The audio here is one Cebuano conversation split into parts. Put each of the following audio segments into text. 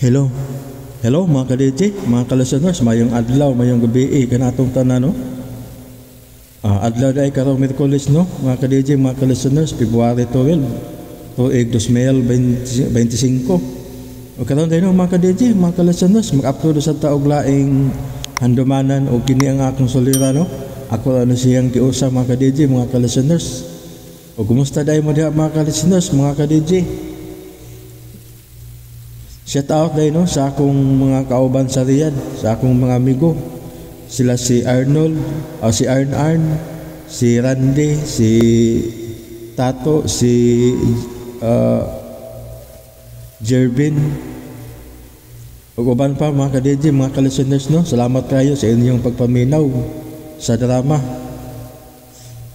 Hello. Hello mga ka-DJ, mga ka-listeners, mayong adlaw, mayong gabi kanatong tanan, no? Adlaw dai karong Miyerkules, no? Mga ka-DJ, mga ka-listeners, February 12, tuig 2025. O karon dai, no, mga ka-DJ, mga ka-listeners, mag-upload sa taog laing handumanan o kini ang akong sulira, no? Ako ano siyang giusa, mga ka-DJ, mga ka-listeners. O kumusta dai mo diha, mga ka-listeners, mga ka-DJ? Shout out dai, no, sa akong mga kauban sa Riyadh, sa akong mga amigo. Sila si Arnold, o si Arn Arn, si Randy, si Tato, si Jervin. Ug uban pa mga ka-DJ, mga ka-listeners, no. Salamat kayo sa inyong pagpaminaw sa drama.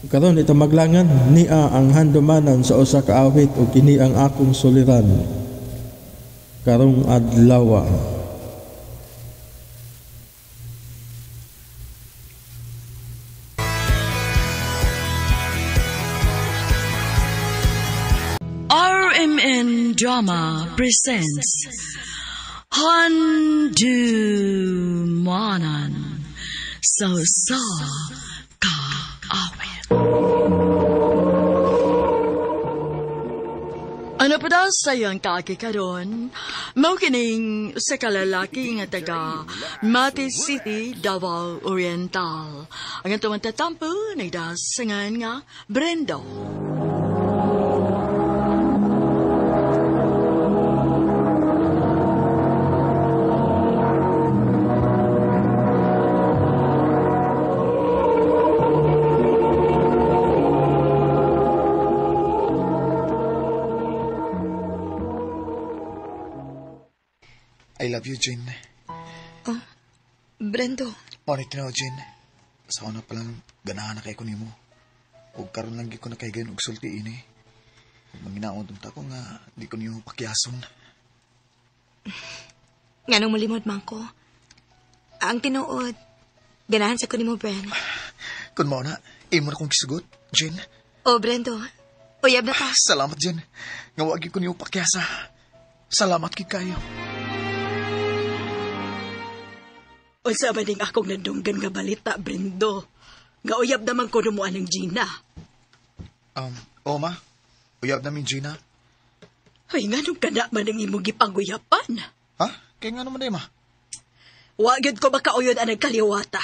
Karon ito maglangan niya ang handumanan sa usa ka awit ug kini ang akong suliran karong adlaw. RMN Drama presents Handumanan sa Usa Ka Awit. Ano pa daw sa iyong kaagi karon? Mao kining sa kalalaki nga taga Mati City, Davao Oriental. Ang atong tatampo nagdasangan nga Brendo. I love you, Jane. Oh, Brendo. Mao tinaw, Jane. Sa una pa lang, ganahan na kay ko nimo. Ug karon lang gyud ko nakaigayon og sulti ini. Ug manginaon unta ko nga di ko niyo pakiyason. Nganong molimod man ko? Ang tinuod, ganahan sa ko nimo, Bren. Kun mao na, imo na kong gisugot, Jane. Oh, Brendo. Uyab na ta. Salamat, Jane. Nga wa gyud ko niyo pakiyasa. Salamat gyud kayo. Unsa ba ning akong nandunggan nga balita, Brendo? Nga uyab naman ko numuan ng Gina. Oo ma, uyab namin Gina. Ay, nga nung kana man ang imong gipanguyapan. Ha? Kaya nga naman ma. Wa gyud ko makauyon ang nagkaliwata.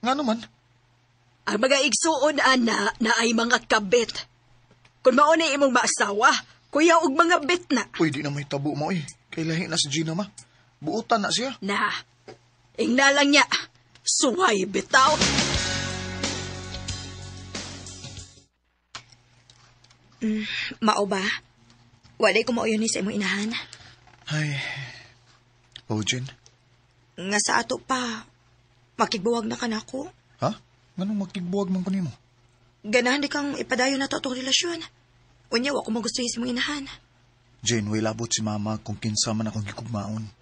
Nga naman? Ang mga igsuon, ana, na ay mga kabit. Kung mauna imong maasawa, kuya og mga bit na. Uy, di na may tabo mo eh. Kay lahi na si Gina, ma. Buotan na siya. Na. Ingna lang niya. Suway bitaw. Mao ba? Walay ko mauyon ni sa imong inahan. Ay. Oh, Jen. Nga sa ato pa, makigbuwag na ka na ako. Ha? Nganong makigbuwag man ko nimo? Ganahan di kang ipadayon na to atong relasyon. Unya, wa ko magustuhin sa imong inahan. Jane, way labot si mama kung kinsa man akong gikugmaon.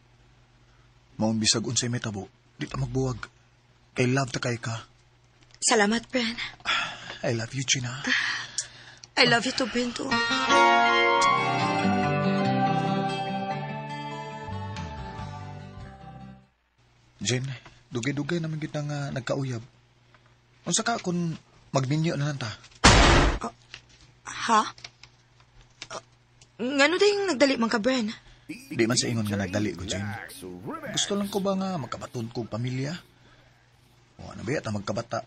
Maong bisag unsay may tabo, di ta magbuwag. Kay love ta kay ka. Salamat, Bren. I love you, Gina. I love you too, Brendo. Jane, dugay-dugay naman kita nga nagkauyab. Unsa ka kung magminyo na lang ta? Ha? Ngano ding nagdali man ka, Bren? Di man sa ingon nga nagdali ko, Jane. Gusto lang ko ba nga magkabaton kong pamilya? O ano ba yata magkabata?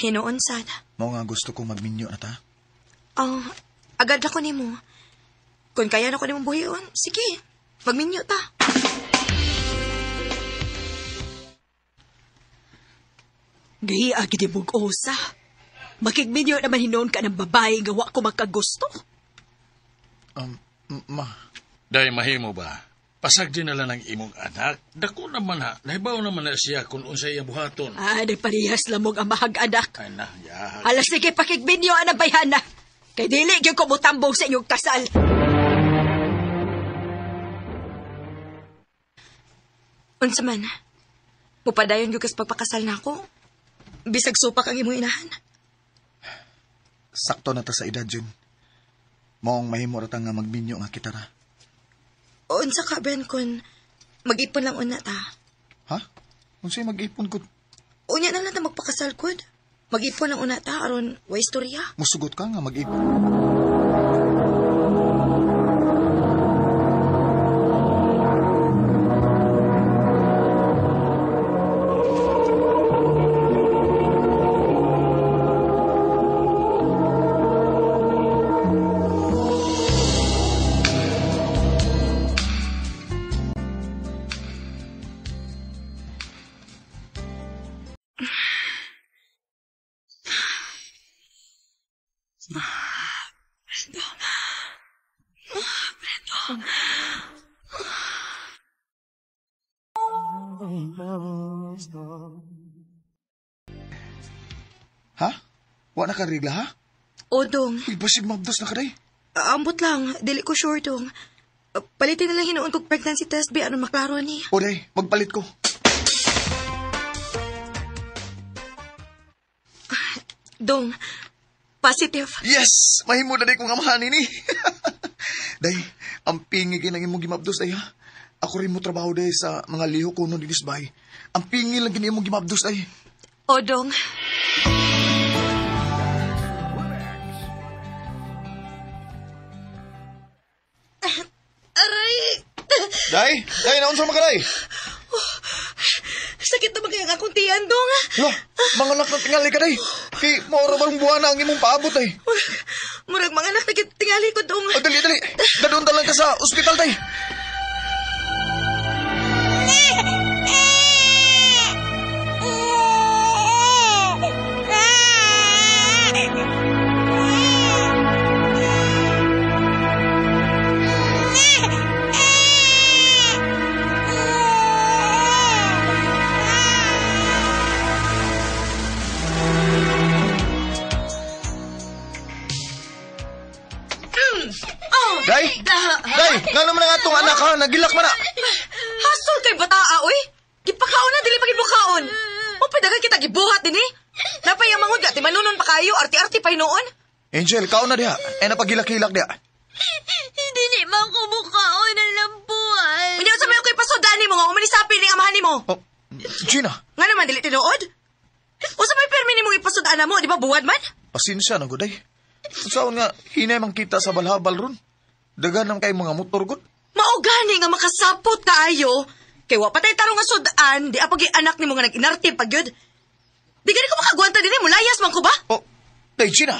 Hinuon sana. Mao nga gusto kong magminyo na ta. Oh, agad ako nimo. Kung kaya na ko nimong buhion, sige, magminyo ta. Gahiya gid imong usa. Makigminyo naman hinuon ka ng babae nga wa ko makagusto. Ma. Day mahimo ba? Pasag din nala ng imong anak. Dako naman ha. Nahibaw naman na siya kung unsay iyang buhaton. Ah, nagparehas lamog ang mahag anak. Ay na, ya. Alas sige, pakigminyo ang bayhana. Kay dili gyud ko motambong sa inyong kasal. Unsa man? Mupadayon gyud kas pagpakasal nako. Bisag supak ang imong inahan. Sakto na ta sa edad, Jane. Maong mahimo ra ta nga magminyo nga kita ra. Unsa ka, Ben, kung Mag-ipon lang una ta. Ha? Unsay mag-ipon ko? Unya na lang ta magpakasal kod. Mag-ipon lang una ta aron way istorya. Musugot ka nga mag-ipon. Ha? Wa na ka regla, ha? O dong, Uy, basig mabdos na ka day. ambot lang, dili ko sure dong. Palitin na lang hinuon kog pregnancy test bi aron maklaro ni. O day, magpalit ko. Dong, positive. Yes! Mahimo na day kong amahan ini. Day, ang pingi kinang imong gimabdos day ha. Ako rin mo trabaho day sa mga liho ko no dinis bay. Ang pingi lang gini imong gimabdos day. O dong. Aray! Day, day naunsa man ka day? Sakit naman kaya ang akong tiyan, dong. Lah, mga anak na tingali ka day. Kay maura barong buwana ang imong paabot ay. Murag mga anak na tingali ko, dong. Oh, dali, dali. Dadun ta lang ka sa ospital day. Day! Day! Nga naman ang atong anak ha? Nagilak man na! Hasol kay bataa, oy! Gipakaon na, dili pa gibukaon! O padagan kita gibuhat din eh! Napay ang mangod, ati manunon pa kayo, arti-arti pa hinuon! Angel, kaon na diha. Ay napagilak-hilak diha. Dili man ko mukaon ang lambuan. Unya sa mayo kay pasudani mo nga umanisapin ning amahan nimo. Oh, Gina, Nga naman dili tinuod? Usa may permi nimo ipasudana mo, di ba buwad man? pasensya na guday. Saon nga, hinay man kita sa balhabal ron. Dagan lang kay mga motor gud. Mao gani nga makasapot kaayo. Kay wa patay tarong nga sudan, di apag anak nimo nga nag-inarte pag yun. Di gani ko makagwanta dinhi, mulayas man ko ba? Oh, day Gina.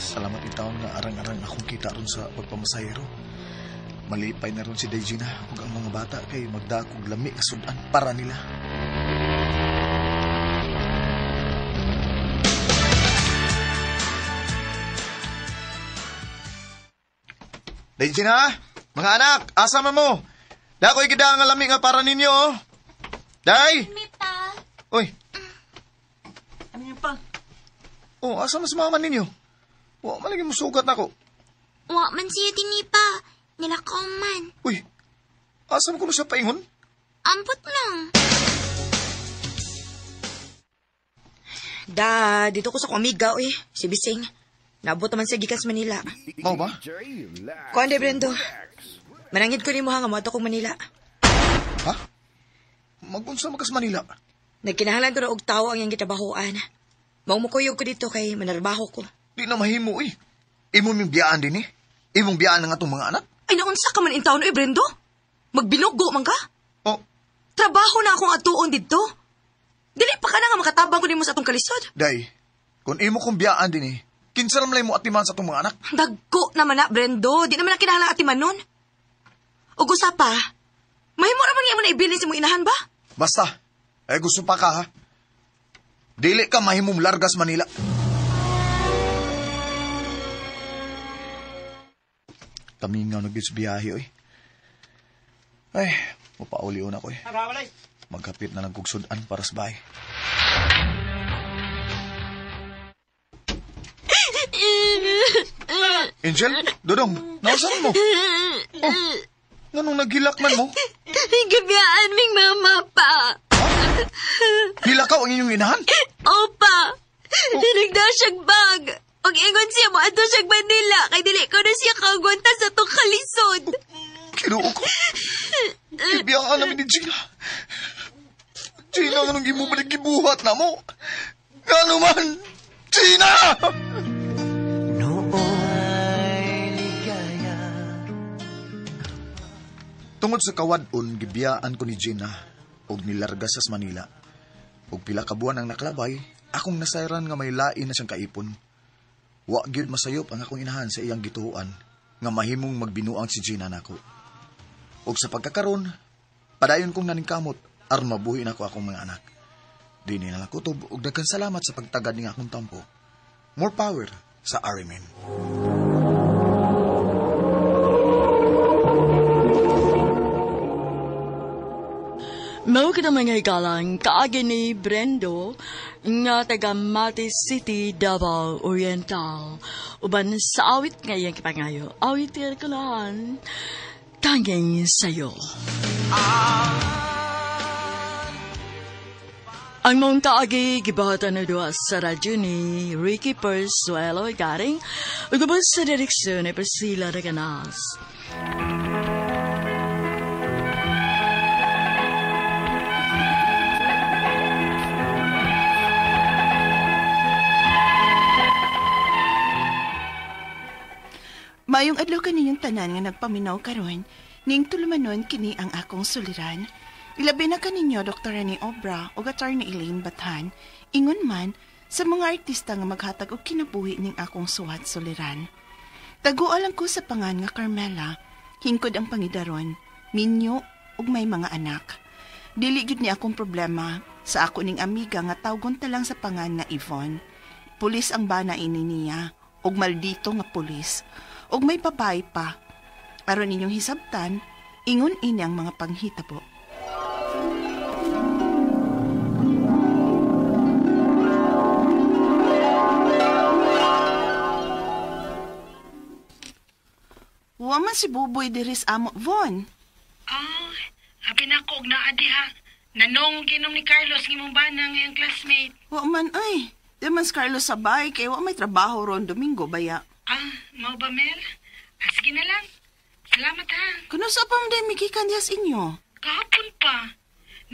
Salamat itaon nga arang-arang akong kita ron sa pagpamasahero. Malipay na ron si Day Gina ug ang mga bata kay magdakog lami nga sudan para nila. Day Gina, mga anak, asa man mo? Dakoy gida nga lami nga para ninyo. oh. Day! Mi pa. Uy, Ano yun pa? oh, asa mas mama ninyo? Wa man lagi musugat nako. Wa man siya dinhi pa. Nilakaw man. Uy, asa man kuno siya paingon? Ambot lang. Da, dito ko sa akong amiga, oy. Si Bising. Naabot naman siya gikan sa Manila. Mao ba? Kuan de Brendo. Manangid ko nimo ha nga moadto kong Manila. Ha? Magunsa man kas Manila? Nagkinahanglan ko na og tawo ang iyang gitrabahoan. Mao mukuyog ko dito kay manarbaho ko. Di na mahimo eh. Imo ming biyaan din eh. Imong biyaan ang atong mga anak. Ay naunsa ka man in taon oy Brendo? Magbinugo man ka? Oh, Trabaho na akong atuon didto. Dili pa ka na nga makatabang ko nimo sa atong kalisod. day. Kung imo kong biyaan din eh, kinsa naman mo atiman sa atong mga anak? Dagko naman na, Brendo. Di naman na kinahanglan atiman nun. Ug usa pa, mahimo ra man nga imo na ibilin sa imong inahan ba? Basta, ay gusto pa ka ha. Dili ka mahimong largas Manila. Kami nga nag biyahe oy. Ay, mapauli na ko eh. Maghapit na lang kog sudan para sa bahay. Angel, Dodong, nausan mo? Oh, nganong naghilak man mo? Gabiyaan ming mama pa. Hilakaw ang inyong inahan? Opa. Nagdasyag bag. Og ingon siya moadto siya Manila kay dili ko na siya kaagwanta sa tong kalisod. Kinuo ko. Ibiyaan namin ni Gina. Gina, anong imo ba gibuhat na mo? Gano man? Gina! Tungod sa kawadon, gibiyaan ko ni Gina og nilarga sa Manila. Og pila ka buwan ang nakalabay, akong nasayran nga may lain na siyang kaipon. Wa gyud masayop ang akong inahan sa iyang gituoan nga mahimong magbinuang si Gina nako. Og sa pagkakaron, padayon kong naningkamot aron mabuhi nako akong mga anak. Dini na lang kutob og daghan salamat sa pagtagad ning akong tampo. More power sa RMN. Mao kita mga higalang kaagi ni Brendo nga taga Mati City, Davao Oriental. Uban sa awit nga iyang kipangayo. Awit nga kulahan, tanging sayo. Ang mong kaagi gibahatan na duha sa radyo ni Ricky Persuelo Garing ug uban sa direksyon ni Priscilla Reganas. Mayong adlaw kaninyong tanan nga nagpaminaw karon, ning tulumanon kini ang akong suliran. Ilabi na kaninyo Dr. Rene Obra ug Attorney Elaine Bathan, ingon man sa mga artista nga maghatag og kinabuhi ning akong suwat suliran. Taguo lang ko sa pangan nga Carmela, hingkod ang pangidaron, minyo ug may mga anak. Dili gyud ni akong problema sa ako ning amiga nga tawgon ta lang sa pangan nga Yvonne. Pulis ang bana ini niya ug maldito nga pulis. Og may babae pa. Aron ninyong hisabtan, ingon ini ang mga panghitabo. Wa man si Buboy diris amo, Von. Ah, habi na ko og naa diha. Nanong ginom ni Carlos ngimong bana ngayong classmate. Wa man ay. Di man si Carlos sabay kay wa may trabaho ron Domingo baya. Ah, mau ba, Mel? Ah, sige na lang. Salamat, ha. Kuno sa pa man day migikan diyas inyo? Kahapon pa.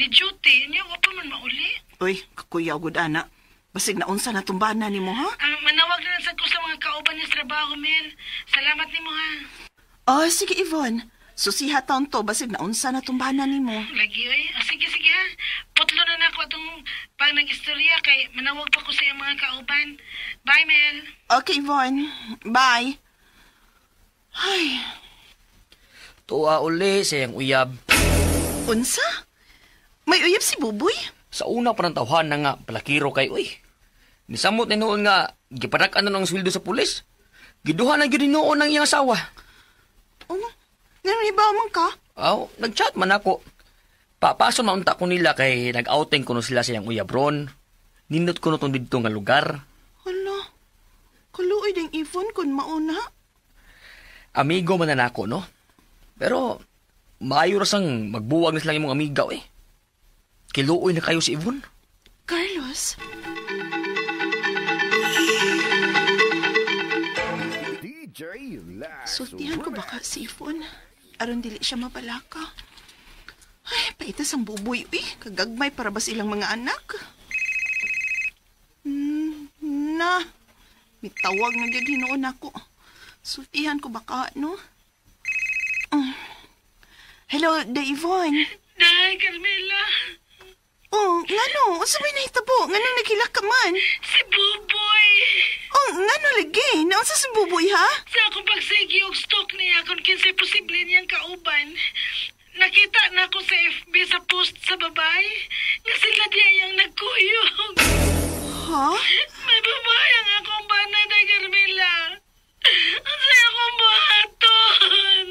Ni duty, niya wa pa man mauli. Uy, kakuyaw gud ana. Basig na unsa na tumbana nimo, ha? Ah, manawag na lang sad ko sa mga kauban niya sa trabaho, Mel. Salamat nimo, ha. Oh, sige, Yvonne. Susiha taon to, basig na unsa na tumbana nimo. Lagi, oy. Ah, sige, sige, ha. Putlo na nako atong pang nag-istorya kay manawag pa ko sa iyang mga kauban. Bye, Mel. Okay, Yvonne. Bye. Ay. Tuwa uli sa iyang uyab. Unsa? May uyab si Buboy? Sa una pa ng tawhan na nga, palakiro kay uy. Nisamot ni noon nga, gipanak-an na ng sweldo sa pulis. Giduha na gyud noon ang iyang asawa. Oh, nanibaw man ka? Aw, nag-chat man ako. Papaso maunta ko nila kay nag-outing ko no sila sa iyang uyab ron. Nindot ko no tong didto nga lugar. Hala, kaluoy ding Yvonne kun mauna. Amigo man na nako, no? Pero, maayo ra sang magbuwag na silang imong amiga, eh. Kiluoy na kayo si Yvonne. Carlos? Sultihan ko baka si Yvonne. Aron dili siya mabalaka. Ay, paitas ang buboy, uy. Kagagmay para ba silang mga anak? Na, mitawag na gyud hinuon ako. Sultihan ko baka, no? Hello, da Yvonne. Day, Carmela. Oh, ngano? Unsa may nahitabo? Ngano naghilak ka man? Si Buboy. Oh, ngano lagi? Naunsa si Buboy, ha? Sa akong pagsigi og stalk niya kung kinsay posible niyang kauban. Nakita na ako sa FB sa post sa babae nga sila diya yung nagkuyog. Ha? May babae ang akong bana, Day Carmela. Ang saya akong buhaton.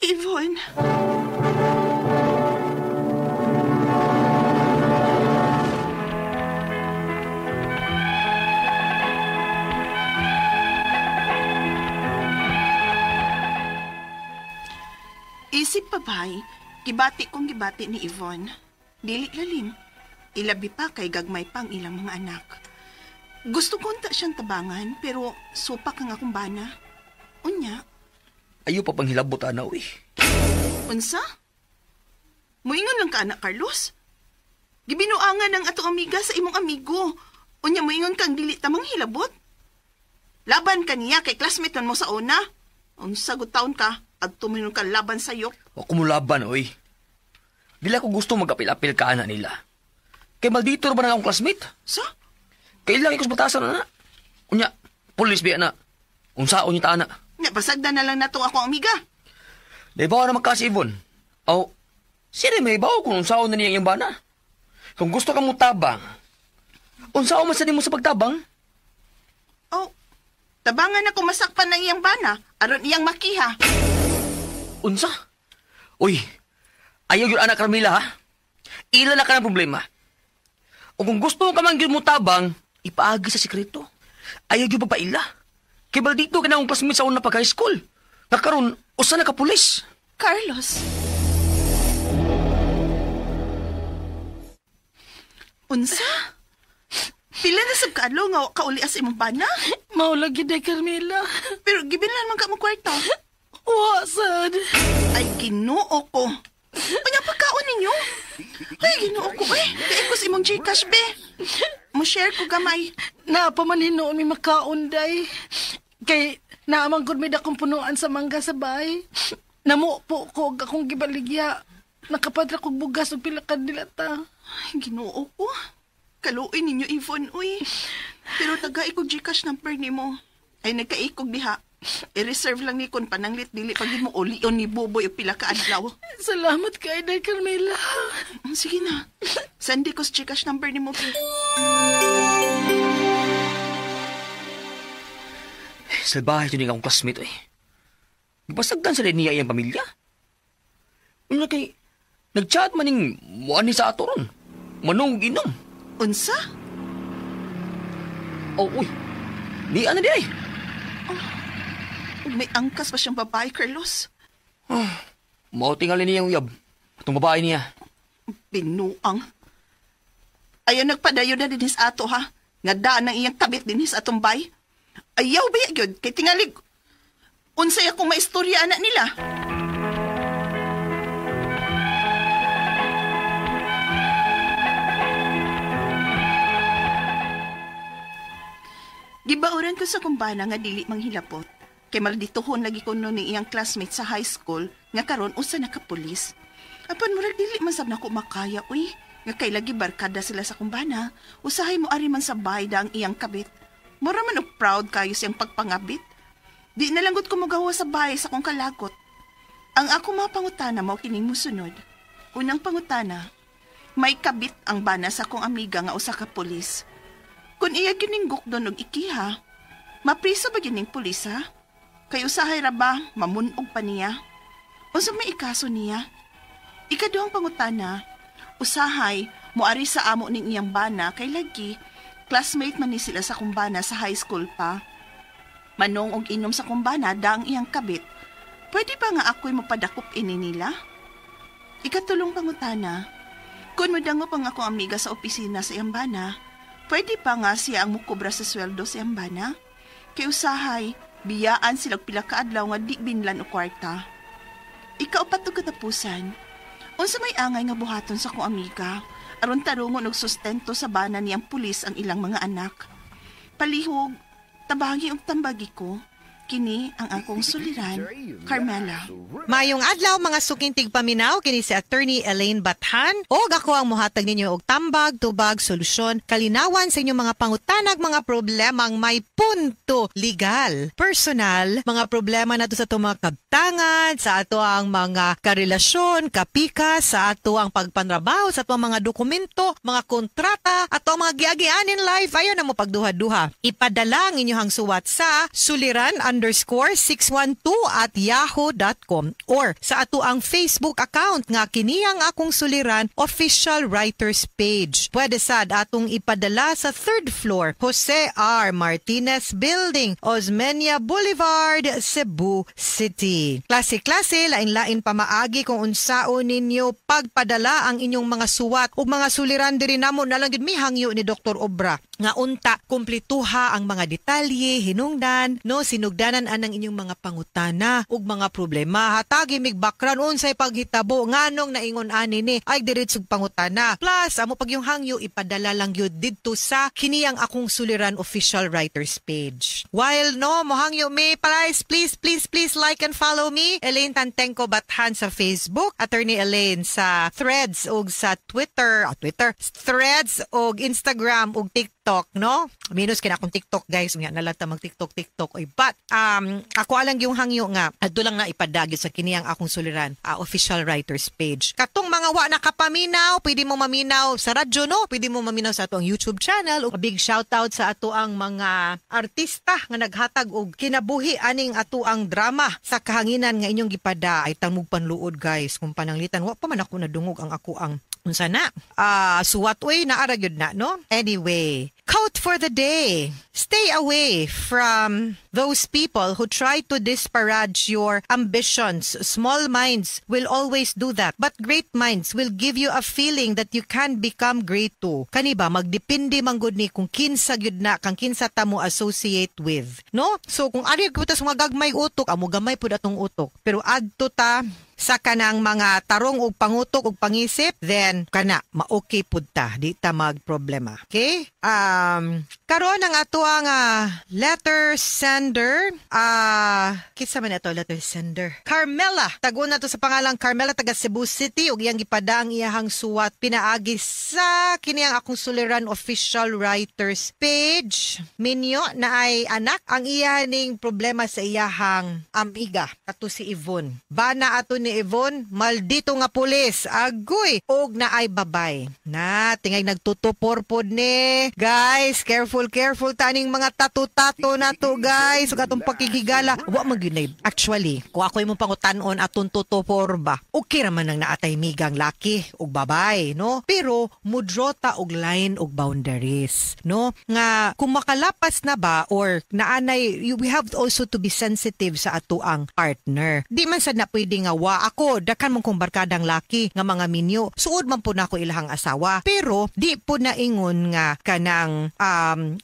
Yvonne. Isip pa bay, gibati kong gibati ni Yvonne. Dili lalim. Ilabi pa kay gagmay pang ilang mga anak. Gusto ko unta siyang tabangan, pero supak ang akong bana. Unya. Ayo pa pang hilabot, ana, uy. Unsa? Muingon lang ka, anak Carlos. Gibinuangan ang atong amiga sa imong amigo. Unya, muingon kang dili tamang hilabot. Laban ka niya kay classmate man mo sa una. Unsa gud taon ka, adto mo ka laban sa yok. Wa ko mo laban, oy. Dili ako gusto magapil-apil ka, ana nila. Kay maldito ra ba na akong classmate? Sa? Kailangan ko sa batasan, ana. Unya, pulis biya na. Unsaon niya ta, ana. Nya, pasagdan na lang nato akong amiga. Naibaw na magka si Yvonne. Aw, siya may ibaw kung unsaon na niya iyang bana. Kung gusto ka mo tabang, unsaon man sa nimo sa pagtabang? Oh, tabangan ako masakpan ng iyang bana, aron iyang makiha. Unsa? Uy, ayaw yun anak Carmela, ha? Ila na ka ng problema. O kung gusto ka man gyud mo tabang, ipaagi sa sikreto. Ayaw yun pagpaila. Kay baldito ka na akong classmate sa una pag high school. Nakaroon, usa na ka pulis. Carlos. Unsa? Pila na sab kaadlaw nga kauli as imong bana? Mao lagi day, Carmela. Pero gibilan man ka mo kwarta. Wa sad. Ay, Ginoo ko. Unya pagkaon ninyo? Ay, Ginoo ko eh. Kaya ko sa imong GCash be. Mo share ko gamay. Naa pa man hinuon mi makaon day. Kay naamang gud may dakong punuan sa mangga sa bahay. Namupo ko og akong gibaligya. Nakapadra kog bugas og pila ka dilata. Ay, Ginoo ko. Kaluoy ninyo, Yvonne, uy. Pero taga ikog GCash number nimo. Ay, nagkaikog diha. I-reserve lang ni kon pananglit dili pag mo ulion ni Buboy og pila ka adlaw. Salamat kay Day Carmela. Sige na. Send ko sa GCash number nimo, be. Salbahe ito niya akong classmate, eh. Gipasagdan sa niya iyang pamilya. Una kay, nag-chat man ning muan ni sa ato ron. Manong inom. Unsa? Oh, uy. Di ana di ay. Oh, may angkas pa siyang babae, Carlos. Oh, mao tingali niyang uyab. Itong babae niya. Binuang. Ayaw nagpadayo na dinis ato, ha? Nga daan ang iyang kabit dinis atong bay. Ayaw ba yun? Kay tingalig, unsay akong maistorya anak nila. Gibauran ko sa kumbana nga dili manghilapot. Kay maldituhon lagi ko nun ni iyang classmate sa high school nga karon usa na ka pulis. Apan murag dili man sab nako makaya, uy. Nga kay lagi barkada sila sa kumbana, usahay mo ari man sa bayda ang iyang kabit. Mura man og proud kayo siyang pagpangabit. Di na lang gud ko mogawa sa bahay sa akong kalagot. Ang ako mga pangutana mao kining mosunod. Unang pangutana, may kabit ang bana sa akong amiga nga usa ka pulis. Kung iya gining gukdon og ikiha, mapriso ba gining pulis ha? Kay usahay ra ba mamunog pa niya? Unsa may ikaso niya? Ikaduhang pangutana, usahay moari sa amo ning iyang bana kay lagi classmate man ni sila sa kumbana sa high school pa. Manong og inom sa kumbana daang iyang kabit. Pwede ba nga ako'y mapadakop ini nila? Ikatulong pangutana, kung modangop ang akong amiga sa opisina sa iyang bana, pwede pa nga siya ang mukobra sa sweldo sa iyang bana? Kay usahay, biyaan sila og pila ka adlaw nga di binlan og kwarta. Ikaupat og katapusan, unsa may angay nga buhaton sa akong amiga, aron tarungon og sustento sa bana niyang pulis ang ilang mga anak. Palihog, tabangi og tambagi ko. Kini ang akong suliran, Carmela. Mayong adlaw mga suking tigpaminaw kini si Attorney Elaine Bathan og ako ang mohatag ninyo og tambag, tubag, solusyon, kalinawan sa inyong mga pangutanag, mga problemang may punto legal, personal, mga problema nato sa atong mga kabtangan, sa ato ang mga karelasyon, kapika, sa ato ang pagpanrabaho, sa ato ang mga dokumento, mga kontrata, ato ang mga giagian in life. Ayon na mo pagduha-duha. Ipadala ang inyong suwat sa suliran _612@yahoo.com or sa ato ang Facebook account nga kini ang Akong Suliran Official Writers Page. Pwede sad atong ipadala sa third floor, Jose R. Martinez Building, Osmeña Boulevard, Cebu City. Klase-klase, lain-lain pamaagi kung unsaon ninyo pagpadala ang inyong mga suwat ug mga suliran diri namo. Na lang gyud mi hangyo ni Dr. Obra nga unta kumplituha ang mga detalye, hinungdan, no, sinugdanan anang inyong mga pangutana ug mga problema. Hatagi mig background unsay paghitabo, nganong naingon ani ni, ay diretsog pangutana. Plus, amo pag yung hangyo, ipadala lang gyud didto sa kini ang Akong Suliran Official Writers Page. While no mohangyo mi, please, please, please, please like and follow me, Elaine Tantengco Bathan, sa Facebook, Attorney Elaine sa Threads ug sa Twitter, Twitter, Threads ug Instagram ug TikTok, no? Minus kina akong TikTok, guys, nga nalata mag TikTok TikTok oy. But ako alang yung hangyo nga adto lang na ipadagit sa kini ang Akong Suliran Official Writers Page. Katong mga wa nakapaminaw, pwede mo maminaw sa radyo, no? Pwede mo maminaw sa ato ang YouTube channel. Ug big shout out sa ato ang mga artista nga naghatag og kinabuhi aning ato ang drama sa kahanginan nga inyong gipada. Ay tamug panluod, guys, kung pananglitan wa pa man ako nadungog ang ako ang unsa na suwat oy, naara gyud na, no? Anyway, quote for the day: "Stay away from those people who try to disparage your ambitions. Small minds will always do that, but great minds will give you a feeling that you can become great too." Kani ba, magdepende man gud ni kung kinsa gyud na kang kinsa ta mo associate with, no? So kung ari gyud ta sa mga gagmay utok, amo gamay pud atong utok, pero adto ta sa kanang mga tarong og pangutok og pangisip, then kana ma-okay pud ta, di ta magproblema. Okay? Karon ang ato ang letter sender, kinsa man ato letter sender? Carmela. Tago na to sa pangalang Carmela, taga Cebu City, ug iyang gipada ang iyahang suwat pinaagi sa kini ang Akong Suliran Official Writers Page. Minyo na ay anak, ang iyaning problema sa iyahang amiga kato si Yvonne. Bana ato ni Yvonne, maldito nga pulis, agoy, og na ay babay. Na, tingay nagtutupor pod ni. Guys, careful, careful taning mga tato-tato na to, guys. Ug atong pakigigala. Wa man gyud. Actually, kung ako imong pangutanon atong tutupor ba, okay ra man ang naatay migang laki ug babay, no? Pero mudraw ta og line og boundaries, no? Nga kung makalapas na ba or naanay, we have also to be sensitive sa ato ang partner. Di man sad na pwede nga wa ako, dakan mong kong barkadang laki nga mga minyo. Suod man po na ako ilahang asawa. Pero di po na ingon nga kanang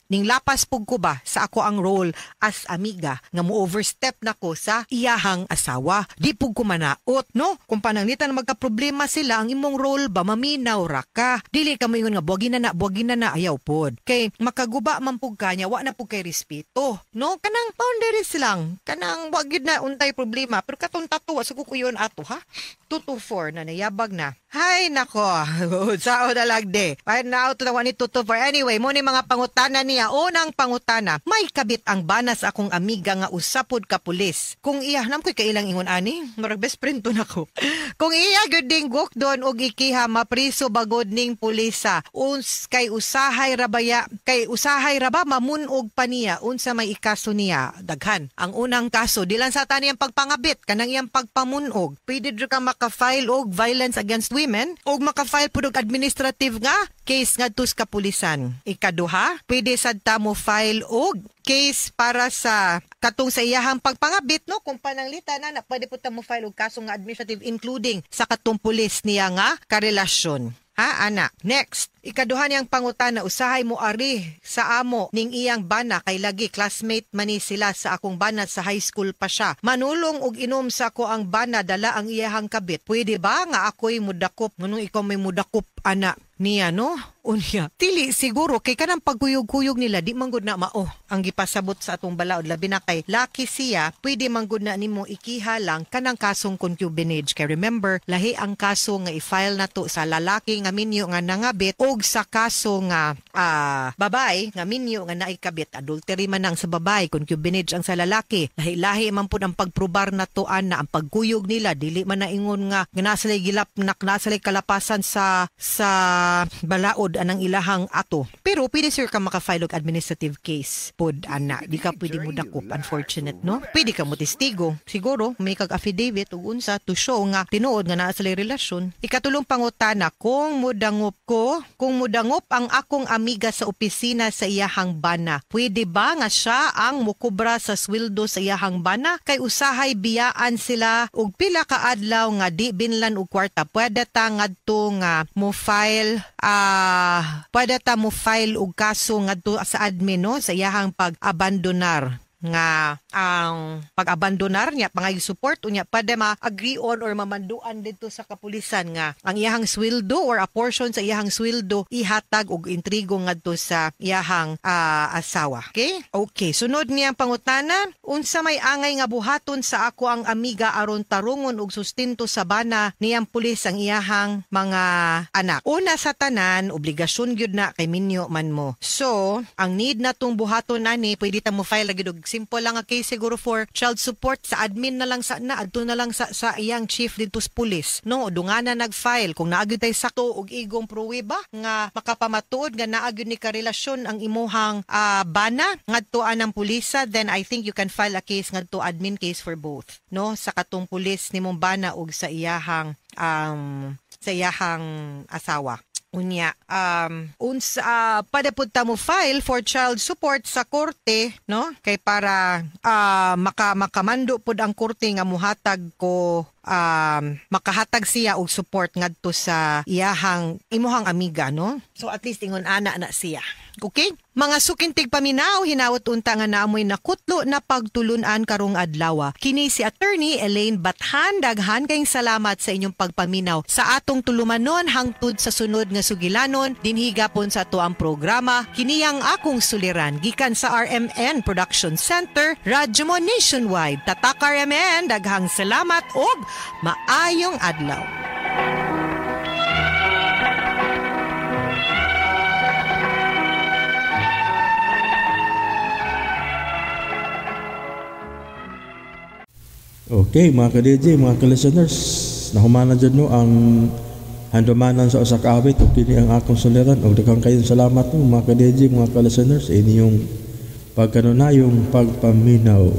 ning lapas pug ko ba sa ako ang role as amiga nga mo overstep na ko sa iyahang asawa. Di pug ko manaot, no? Kung pananglitan magka-problema sila, ang imong role ba, maminaw ra ka. Dili ka moingon nga buwagin na na, buwagin na na, ayaw pod. Kay makaguba man pug ka niya, wa na pug kay respeto. No? Kanang boundaries lang. Kanang wa gyud na untay problema. Pero katong tato, wa sa kukuyon ato ha. 2 to 4 na nayabag na. Hay nako, sao na lang de. Ay na auto na ni 2 to 4. Anyway, mo ni mga pangutana niya. Unang pangutana, may kabit ang bana sa akong amiga nga usapod ka pulis. Kung iya, nam ko'y kailang ingon ani, murag best friend to nako. Kung iya gyud ding gukdon og ikiha, mapriso bagod ning pulisa? Uns kay usahay rabaya, kay usahay raba mamunog pa niya, unsa may ikaso niya? Daghan. Ang unang kaso, di lang sa tani ang pagpangabit, kanang iyang pagpamunog. Pwede jud ka maka-file og violence against women og maka-file pud og administrative nga case ngadto sa kapulisan. Ikaduha, pwede sad ta mo file og case para sa katong sa iyahang pagpangabit, no? Kung pananglitan na, na pwede pud ta mo file og kaso nga administrative, including sa katong pulis niya nga karelasyon. Ha, ana. Next, ikaduha niyang pangutana, usahay mo ari sa amo ning iyang bana kay lagi classmate man ni sila sa akong bana, sa high school pa siya. Manulong og inom sa ako ang bana dala ang iyahang kabit. Pwede ba nga ako'y mudakop? Nganong ikaw may mudakop ana niya, no? Unya. Dili siguro kay kanang pagkuyog-kuyog nila di man gud na mao ang gipasabot sa atong balaod, labi na kay laki siya. Pwede man gud na nimo ikiha lang kanang kasong concubinage, kay remember, lahi ang kaso nga i-file nato sa lalaki nga minyo nga nangabit og sa kaso nga babay nga minyo nga naikabit. Adultery man ang sa babay, concubinage ang sa lalaki. Lahi-lahi man pud ang pagprobar nato ana. Ang pagkuyog nila dili man na ingon nga nga nasa gilap na nasa kalapasan sa sa balaod anang ilahang ato. Pero pwede sir ka maka-file og administrative case pod ana. Di ka pwede mo dakop, unfortunate, no? Pwede ka mo testigo. Siguro may kag affidavit ug unsa to show nga tinuod nga naa sila relasyon. Ikatulong pangutana, kung mudangop ang akong amiga sa opisina sa iyahang bana, pwede ba nga siya ang mukubra sa sweldo sa iyahang bana? Kay usahay biyaan sila og pila ka adlaw nga di binlan og kwarta. Pwede ta ngadto nga mo file pwede ta mo file og kaso ngadto sa admin, no, sa iyahang pag-abandonar nga ang pag-abandonar niya pangay support unya pwede ma-agree on or mamanduan dito sa kapulisan nga ang iyahang sweldo or a portion sa iyahang sweldo ihatag og intrigo ngadto sa iyahang asawa. Okay? Okay, sunod niyang pangutana, unsa may angay nga buhaton sa ako ang amiga aron tarungon og sustento sa bana niyang pulis ang iyahang mga anak? Una sa tanan, obligasyon gyud na kay minyo man mo. So, ang need na tong buhaton ani, pwede ta mo file gyud og simple lang ang case siguro for child support sa admin na lang sa na adto na lang sa iyang chief didto sa pulis, no? Dungana nag-file kung naa gyud tay sakto og igong pruweba nga makapamatuod nga naa gyud ni karelasyon ang imuhang bana ngadto anang pulisa, then I think you can file a case ngadto admin case for both, no, sa katong pulis nimong bana og sa iyahang asawa. Unya, unsa pwede pud ta mo file for child support sa korte, no? Kay para makamando pud ang korte nga muhatag ko makahatag siya og support ngadto sa iyahang imuhang amiga, no? So at least ingon ana na siya. Okay? Mga sukintig paminaw, hinawot unta nga naamoy nakutlo na pagtulunan karong adlaw. Kini si Attorney Elaine Bathan, daghan kayong salamat sa inyong pagpaminaw sa atong tulumanon hangtod sa sunod nga sugilanon dinhi gapon sa ato ang programa Kini ang Akong Suliran gikan sa RMN Production Center, Radyo Mo Nationwide. Tatak RMN, daghang salamat og maayong adlaw. Okay, mga ka-DJ, mga ka-listeners, nahumana dyan no ang handumanan sa usa ka awit ug kini ang akong suliran. Og daghang kayong salamat no, mga ka-DJ, mga ka-listeners, inyong pagkanunayong pagpaminaw.